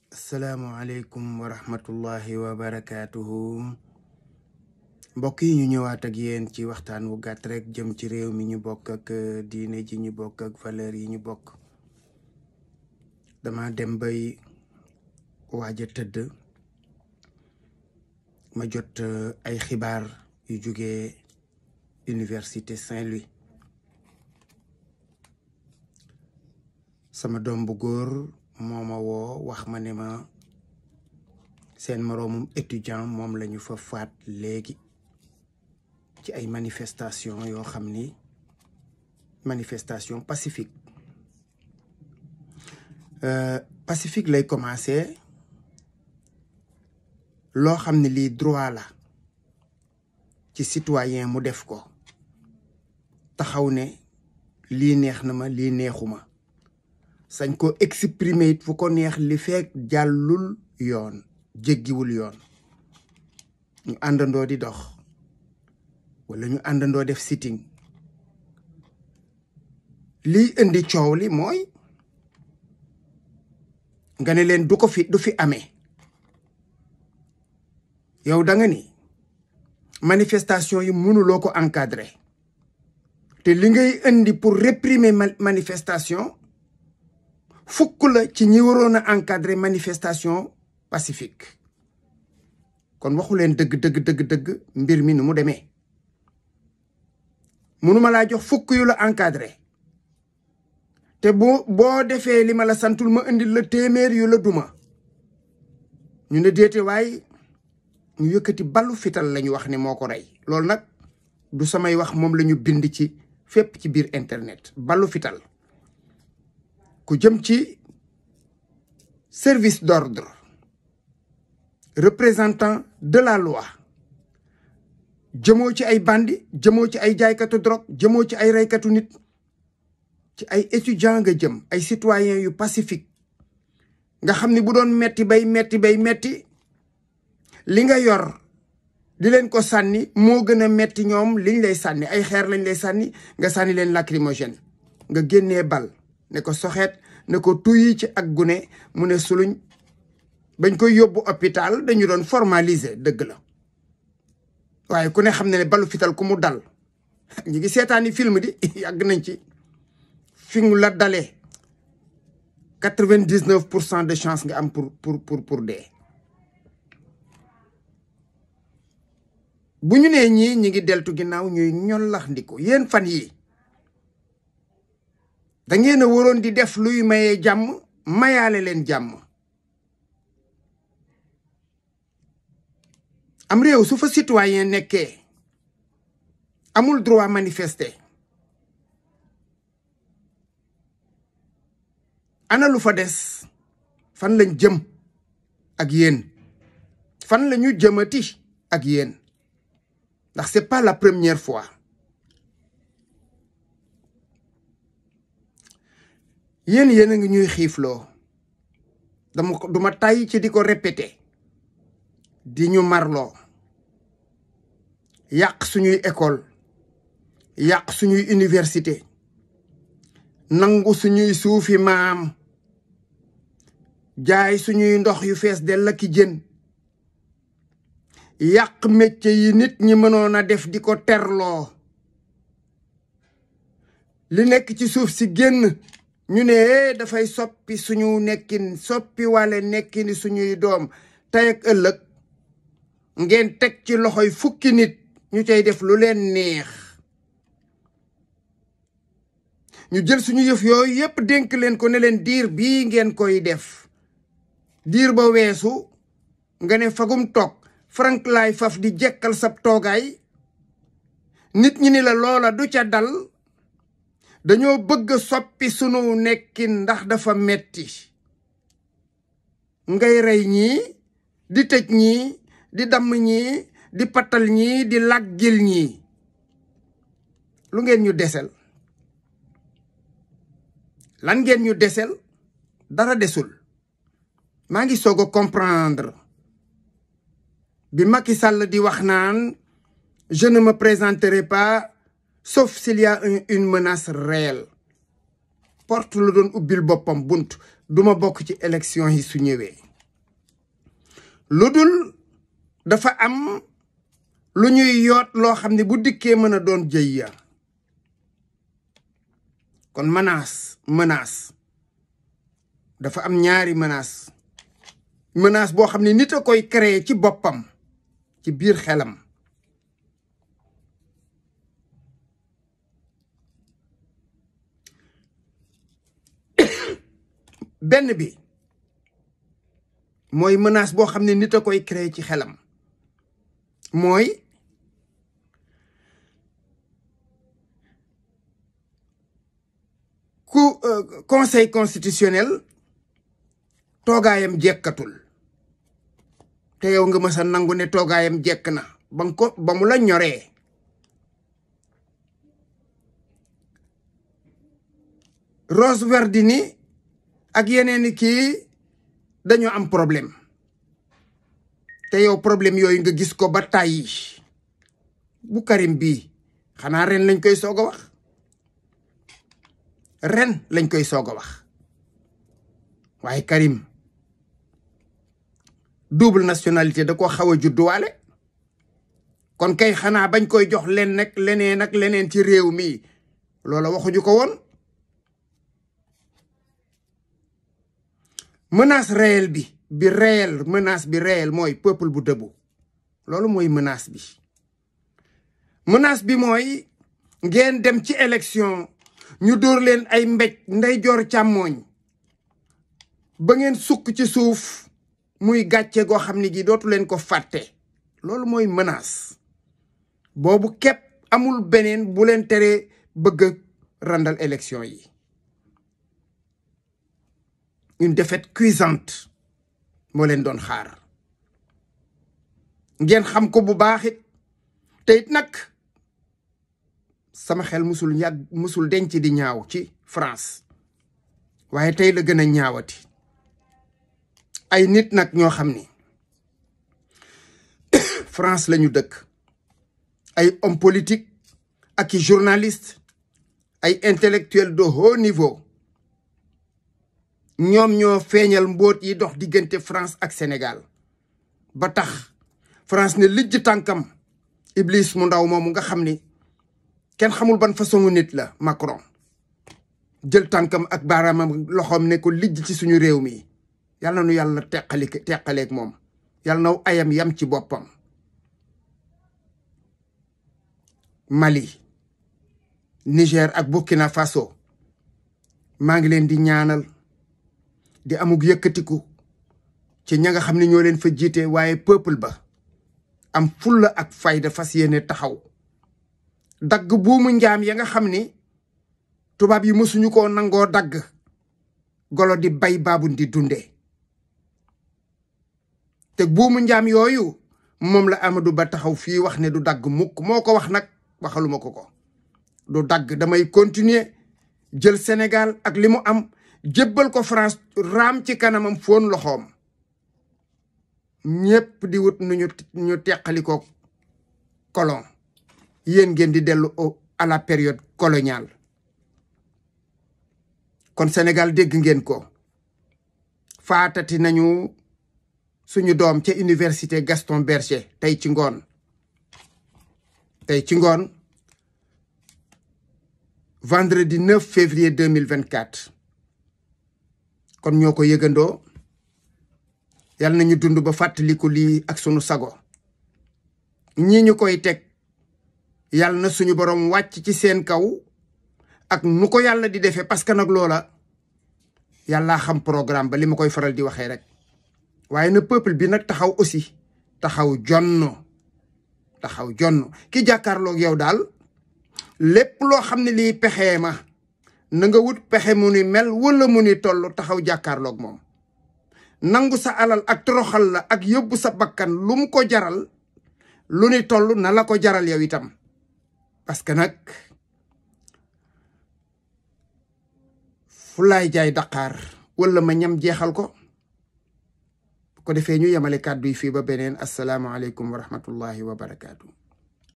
asalaamualeykum wa rahmatullahi wa barakaatuhu. mbokk yi ñu ñëwaat ak yéen ci waxtaan wu gàtt rek jëm ci réew mi ñu bokk ak diine ji ñu bokk ak valeur yi ñu bokk. dama dem bay waaj a tëdd ma jot ay xibaar yu jóge Université Saint-Louis. sama doom bu góor moo ma woo wax ma ne ma seen moroomum étudiant moom lañu fa faat léegi ci ay manifestation yoo xam ni manifestation pacifique pacifique lay commencé loo xam ne lii droit la ci citoyen mu def ko taxaw ne lii neex na ma lii neexuma sañ ko exprimer it fu ko neex li fekk jàllul yoon jéggiwul yoon. ñu àndandoo di dox wala ñu àndandoo def sitting liy indi coow li mooy nga ne leen du fi amee yow da nga ni manifestation yi mënuloo ko encadrer te li ngay indi pour réprimer manifestation fukk la ci ñi waroon a encadrer manifestation pacifique. kon waxu leen dëgg mbir mi nu mu demee mënuma laa jox fukk yu la encadrer te boo defee li ma la santul ma indil la téeméer yu la duma. ñu ne déete waaye ñu yëkkati ballu fital lañu wax ne moo ko rey. loolu nag du samay wax, moom la ñu bind ci fépp ci biir internet. ballu fital ku jëm ci service d'ordre, représentant de la loi, jëmoo ci ay bandi, jëmoo ci ay jaaykatu drogue, jëmoo ci ay reykatu nit, ci ay étudiants nga jëm, ay citoyens yu pacifique nga xam ni bu doon metti bay metti li nga yor di leen ko sànni moo gën a metti ñoom liñ lay sànni. ay xeer lañ lay sànni nga sànni leen lacrymogène nga génnee bal ne ko soxeet ne ko tuyi ci ak gune mu ne suluñ. bañ koy yóbbu hôpital dañu doon formaliser dëgg la waaye ku ne xam ne balu fital ku mu dal ñu ngi seetaani film di yàgg nañ ci fi mu la dalee 99% de chance nga am pour dee. bu ñu nee ñii ñi ngi deltu ginnaaw ñuy ñollax ndiko yéen fan yi da ngeen a waroon di def luy mayee jàmm mayaale leen jàmm. am réew su fa citoyen nekkee amul droit manifester ana lu fa des fan lañ jëm ak yéen fan lañu jëmati ak yéen ndax c'est pas la première fois. yéen a ngi ñuy xiifloo duma tàyyi ci di ko répéter di ñu marloo yàq suñuy école yàq suñuy université nangu suñuy suufi maam jaay suñuy ndox yu fees dell ak jën yàq métier yi nit ñi mënoon a def di ko terloo li nekk ci suuf si génn ñu ne dafay soppi suñu nekkin soppi wale nekkini suñuy doom tey ak ëllëg ngeen teg ci loxoy fukki nit ñu cay def lu leen neex ñu jël suñu yëf yooyu yépp dénk leen ko ne leen diir bii ngeen koy def diir ba weesu nga ne fagum toog frank laay faf di jekkal sab toogaay nit ñi ni la loola du ca dal dañoo bëgg soppi sunu nekkin ndax dafa metti ngay rey ñii di tëj ñii di damm ñii di patal ñii di làggil ñii lu ngeen ñu desel lan ngeen ñu desel dara desul. maa ngi soog a comprendre bi Macky Sall di wax naan je ne me présenterai pas sauf s'il y a une menace réelle. porte la doon ubbil boppam bunt duma bokk ci élection yi su ñëwee lu dul dafa am lu ñuy yoot loo xam ne bu dikkee mën a doon jëy ya kon menace dafa am ñaari menace boo xam ne nit a koy créer ci boppam ci biir xelam benn bi mooy menace boo xam ne nit a koy créer ci xelam mooy conseil constitutionnel toogaayam jekkatul te yow nga mës a nangu ne toogaayam jekk na ba mu la ñoree Rose Wardini ak yeneen kii dañoo am problème te yow problème yooyu nga gis ko ba tàyyi bu Karim bii xanaa ren lañ koy soog a wax waaye Karim double nationalité da ko xaw a judduwaale kon kay xanaa bañ koy jox leneen ci réew mi loola waxuñu ko woon menace réelle menace bi réelle mooy peuple bu dëbu loolu mooy menace bi mooy ngeen dem ci élection ñu dóor leen ay mbéj ndeyjoor càmmooñ ba ngeen sukk ci suuf muy gàcce goo xam ne gi dootu leen ko fàtte loolu mooy menace boobu képp amul beneen bu leen teree bëgg randal élection yi une défaite cuisante moo leen doon xaar ngeen xam ko bu baax it te it nag sama xel musul denc di ñaaw ci France waaye tey la gën a ñaawati ay nit nag ñoo xam ni France lañu dëkk ay homme politique ak i journaliste ay intellectuel de haut niveau ñoom ñoo feeñal mbóot yi dox diggante France ak Sénégal ba tax France ne lijj tànkam Iblis mu ndaw moomu nga xam ni kenn xamul ban façon nit la Macron jël tànkam ak baaraamam loxoom ne ko lijj ci suñu réew mi yàlla nu yàlla teqaleeg moom yàlla na ayam yam ci boppam Mali Niger ak Burkina Faso maa ngi leen di ñaanal di amug yëkkatiku ci ña nga xam ne ñoo leen fa jiite waaye peuple ba am fulla ak fayda fas yéene taxaw dagg buumu njaam ya nga xam ni tubaab yi mësuñu koo nangoo dagg golo di bay baabun di dunde te buumu njaam yooyu moom la Amadou Ba taxaw fii wax ne du dagg mukk moo ko wax nag waxaluma ko du dagg damay continuer jël Sénégal ak li mu am jébbal ko France raam ci kanamam foon loxoom ñépp di wut ñu teqali ko colon yéen ngeen di dellu à la période coloniale kon Sénégal dégg ngeen ko faatati nañu suñu doom ca université Gaston Berger tey ci ngoon vendredi 9 février 2024 kon ñoo ko yëgandoo yal nañu dund ba fàttaliku lii ak sunu sago ñi ñu koy teg yal na suñu borom wàcc ci seen kaw ak nu ko yàlla di defee parce que nag loola yàllaa xam programme ba li ma koy faral di waxee rek waaye na peuple bi nag taxaw aussi taxaw jonn ki jàkkaarloog yow daal lépp loo xam ne lii pexee ma na nga wut pexe mu ni mel wala mu ni toll taxaw jàkkaarloog moom nangu sa alal ak toroxal la ak yóbbu sa bakkan lu mu ko jaral lu ni toll na la ko jaral yow itam parce que nag fu laay jaay Dakar wala ma ñam jeexal ko bu ko defee ñu yemale kàddu yi fii ba beneen asalaamaaleykum wa rahmatullahi wa barakaatu.